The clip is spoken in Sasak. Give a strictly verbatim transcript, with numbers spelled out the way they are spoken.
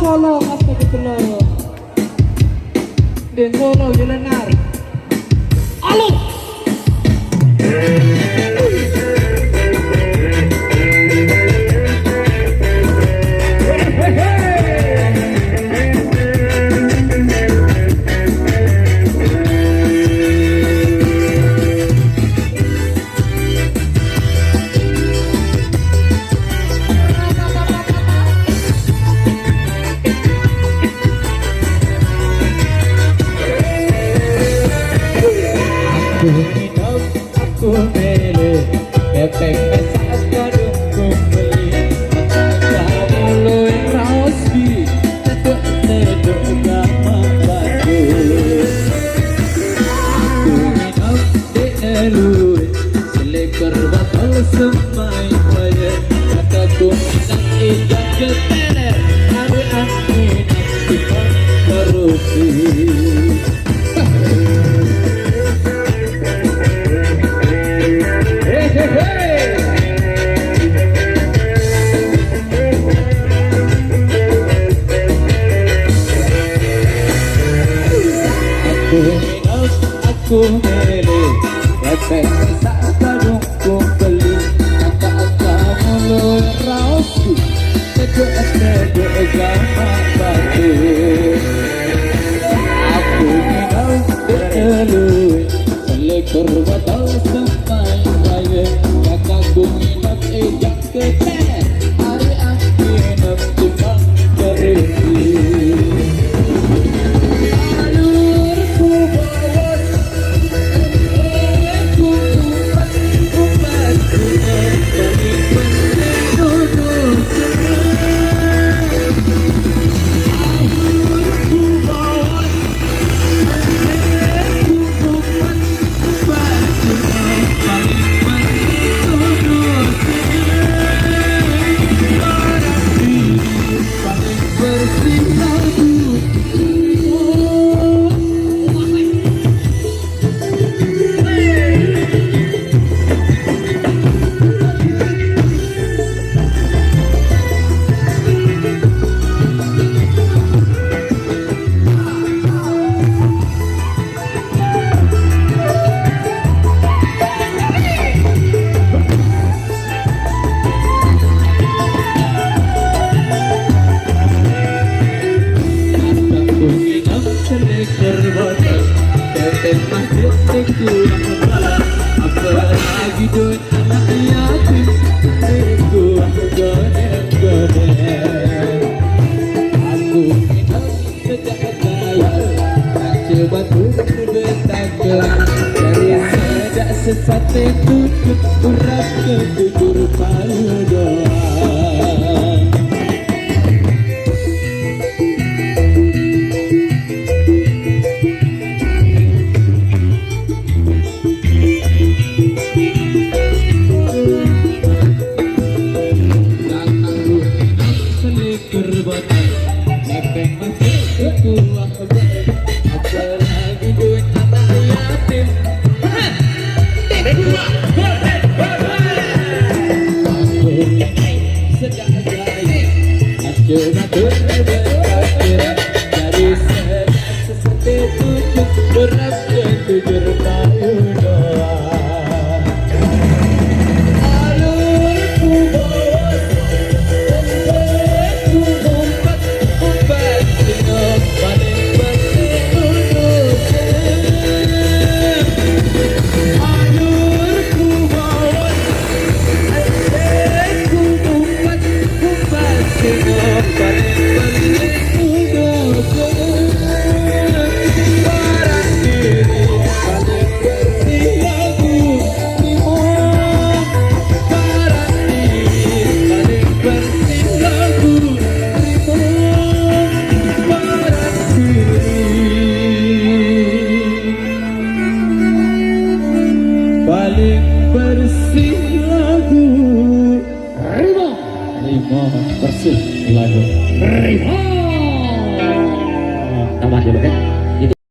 Solo, astagfirullah. Dia solo, dia lenar. Alo. Aku minum, aku milih, kepeng mesak kadung ku beli. Kamu luwih raos di teduk-teduk kamar bagus. Aku minum di luwih, selikur botol semai wayah. Kataku minum ikan keteler, hari aku minum ikan baru. Aku minum, aku milih, kepeng mesak kadung ku beli. Angka-angka mulu raosku, teduk-teduk gamak batin. Aku minum di luwih, selikur botol semai wayah. Kataku minum ikan keteler, hari aku minum timbang kerinci. Alur ku bawa, ku umpat, umpat, ku paling penting duduk senang. Alur ku bawa, Aku minum selikur botol, kepeng masih sekuat kepala. Apalagi duit anak yatim, sekuat godek-godek. Aku minum sejak kala, coba tuh betakla. Dari sejak sesate tutut, urap ke tutur palu doang. Datang duit selikur botol, kepeng masih sekuat kepala. Apalagi duit anak yatim. Aku minum sejak kala, coba tuh betakla. Dari sejak sesate tutut, urap ke tutur palu doang. Alur ku bawa, ku umpat, umpat, sing paling penting duduk senang. Alur ku bawa, paling bersih lagu. Rimo. Rimo bersih lagu. Rimo. Tambah dulu, kan?